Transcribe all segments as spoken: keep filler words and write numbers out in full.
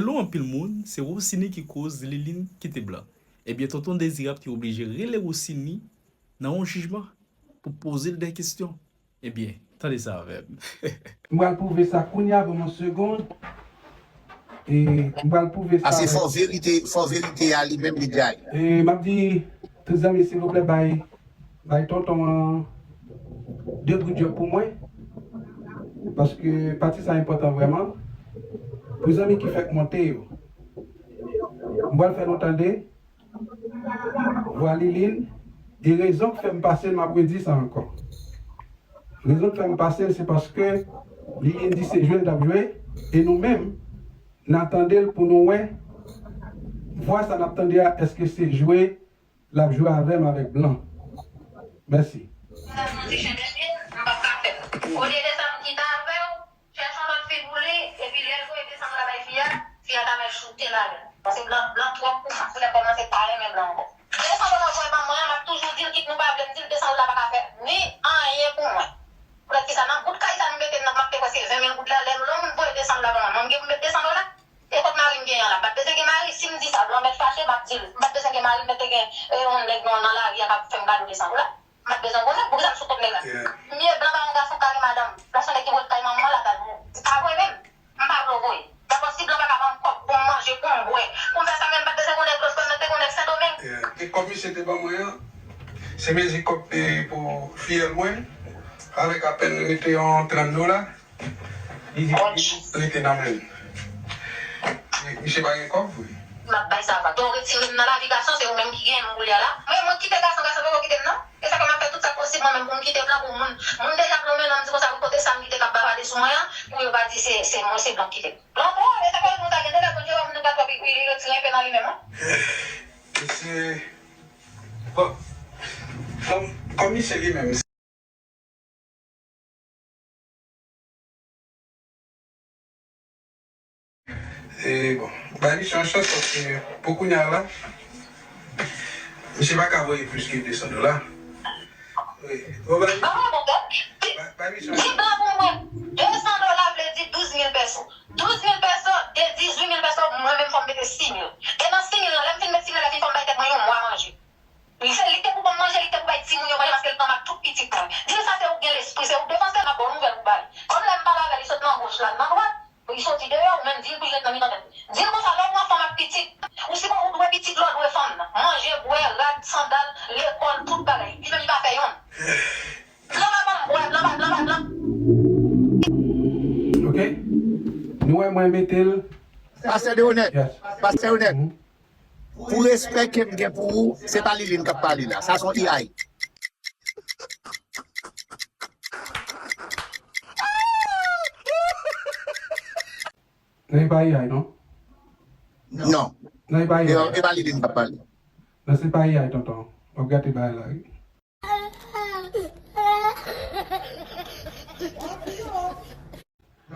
Selon anpil moun, se Rosiny ki koz Liline kite Blan. Ebyen, tonton Dezirab te oblije rele Rosiny nan yon jijman pou poze l de kesyon. Ebyen, tande sa avè m. M pral pwouve sa kounye a, ban m yon segonn. E m pral pwouve sa. A, se fò verite, fò verite a li menm li gaye. E m ap di tout zanmi, silvouplè, bay, bay tonton an de goudyòb pou mwen. Paske pati sa enpòtan vrèman. Pou zanmi ki fèk monte yo. M pral fè nou tande vwa Liline. E rezon k fè m pase l, m ap redi sa ankò. Rezon k fè m pase l, se paske Liline di se jwe l t ap jwe. E nou menm, n a tande l pou nou wè vwa sa n ap tande a, èske se jwe l ap jwe avè m avèk Blan. Mèsi. Sa santi chen dènye, m p ap ka fè l. Olye de sa, m kite avè w, chèche yon lòt fi pou li, epi lè l voye desann la bay fi a, fi a ta mèt choute l ale. Paske Blan, Blan twòp pou mwen. Pou lè kòmanse pa renmen Blan ankò. Desann la voye ban mwen an, m ap toujou di l, kit nou pa vle m di l, desann la pa ka fè ni anyen pou mwen. Poutèt ki sa, nan bout kay sa nou mete m nan, m ap te kwè se ven mil goud la, lè yon moun voye desann la ban mwen, mwen m gen pou m met desann la? E kot mari m genyen an la? M pa t bezwen gen mari, si m di sa, Blan mèt fache, m ap di l. M pa t bezwen gen mari, m mèt te gen, e, yon nèg nan, nan lari a k ap fè m kado desann la. M pa t bezwen gwo nèg, poukisa m sou kont nèg la? Mye Blan pa yon gason k ka gen madanm. Lè se yon nèg ki voye l kay manman l la, ta di, pa vre menm. M pa vle w voye. Dakò, si Blan pa ka ban m kòb pou m manje, pou m bwè, pou m fè sa, men m pa t bezwen gwo nèg lòt bò, m te gwo nèg Sendomeng. E kòb misye te ban mwen an, se mezi kòb, e, pou fiyèl mwen, avèk apèn rete yon trant dola. Li di, li rete nan men l. Misye pa gen kòb vre. M ap bay sa vag. Donk, retire m nan lavi gason, se ou menm ki genyen m koulye a la. Mwen, mwen kite gason, gason poko kite m non. E sa fè m ap fè tout sa k posib mwen menm pou m kite Blan, pou moun, moun deja Blan men nan m di konsa, kote sa m kite k ap bavade sou mwen an, pou yo pa di se, se mwen, se Blan k kite m. Blan twò, e sa fè moun ta gen de lè Bondye wè moun nan pa twò pi, pi retire enpe nan li menm, wi. Misye, bon, kòm, kòm misye li menm. E bon, bay misye yon chans paske pou kounye a la, misye pa ka voye plis ke de san dola. Wi. Bon, bay misye, bay, bay misye yon chans. Di blan pou mwen, de san dola vle di douz mil pèso. Douz mil pèso, de dizuit mil pèso, mwen menm fò m mete sis mil. E nan sis mil lan, lè m fin met sis mil la, fò m bay tèt mwen yon mwa manje. Li se, li te pou ban m manje, li te pou bay timoun yo manje paske l pran m ak tout pitit mwen. Di l sa se ou k gen lespri, se ou k defanse l, m ap ba w nouvèl ou k ba li. Kòm lè m pale avè l, li sot nan goch la, nan dwat, li soti deyò, ou menm di l pou l ret nan mitan tèt li. Di l konsa, lè w pran fanm ak pitit, ou sipo, ou dwe pitit la, ou dwe fanm nan. Manje, bwè, rad, sandal, lekòl, tout bagay. Li menm li pa fè yonn. Blan pa ban m bwè, blan pa, blan pa, blan. Ok? Nou wè mwen mete l. Pastè Deonèt, yes. Pastè Deonèt. Mhm. Pou respè ke m gen pou ou, se pa Liline k ap pale la. Sa se yon A I. Non, e pa A I, non? Non. Non, e pa A I. E, e pa Liline k ap pale. Non, se pa A I, tonton. W ap gate bagay la, wi.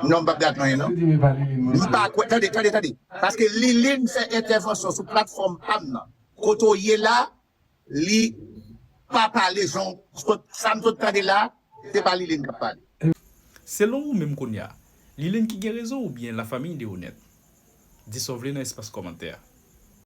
Non, m p ap gate anyen, non. Li pa kwè, tande, tande, tande. Paske Liline fè entèvansyon sou platfòm pa m nan. Kote w ye la, li pa pale jan w sot, sa m sot tande la, se pa Liline k ap pale. Selon ou menm kounye a, Liline ki gen rezon oubyen lafanmi Deonèt? Di sa w vle nan espas kòmantè a.